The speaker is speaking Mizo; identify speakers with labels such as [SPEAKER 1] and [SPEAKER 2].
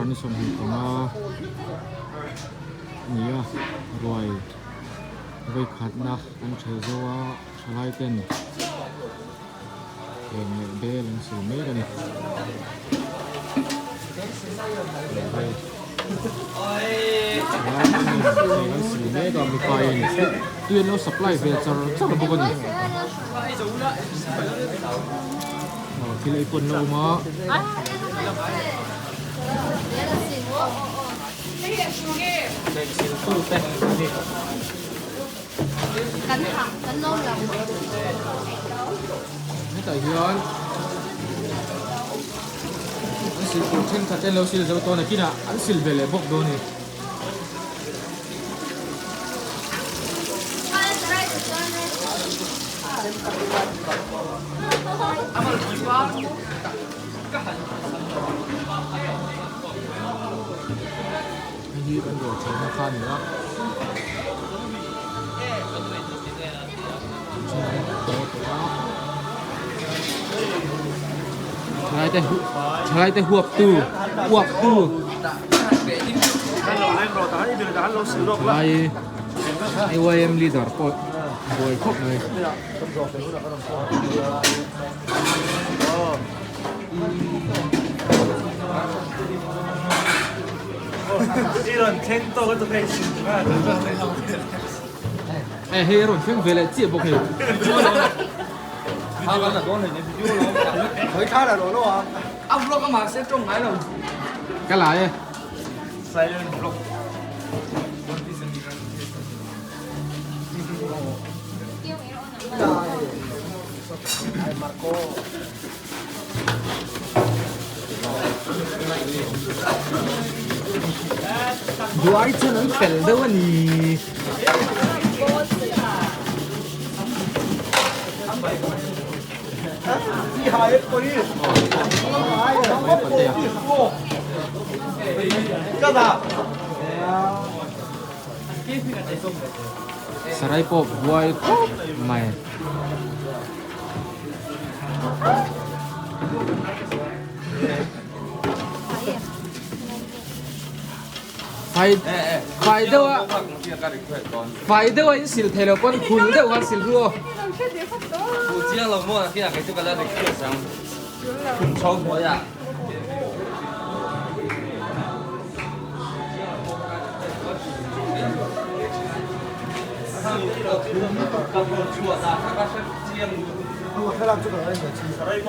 [SPEAKER 1] ni 25 a ni a ruai vawikhatna an ṭhelh zo a thalai ten eng leh bel an sil mek a ni. Thalai ten eng an sil mek a mipa in tui an lo supply ve char char bawk a ni. Aw thil ei pawn la awm a. Hetah hian an sil tur thenkhat te an lo sil zo tawh a nakinah an sil ve leh bawk dawn a ni. Hei hi kan dawr theihna kha a ni a thalai te thalai te huap tu uap tu thalai AYM leader pawh buai khawp mai. Eh hei a rawn thleng ve leh chiah bawk hei. Ka la e. Buai chuan an fel deuh a ni. Sarai pawh buai khawp mai. Fai fai deuh a fai deuh a in sil thei lo pawn khul deuh khan sil ru aw.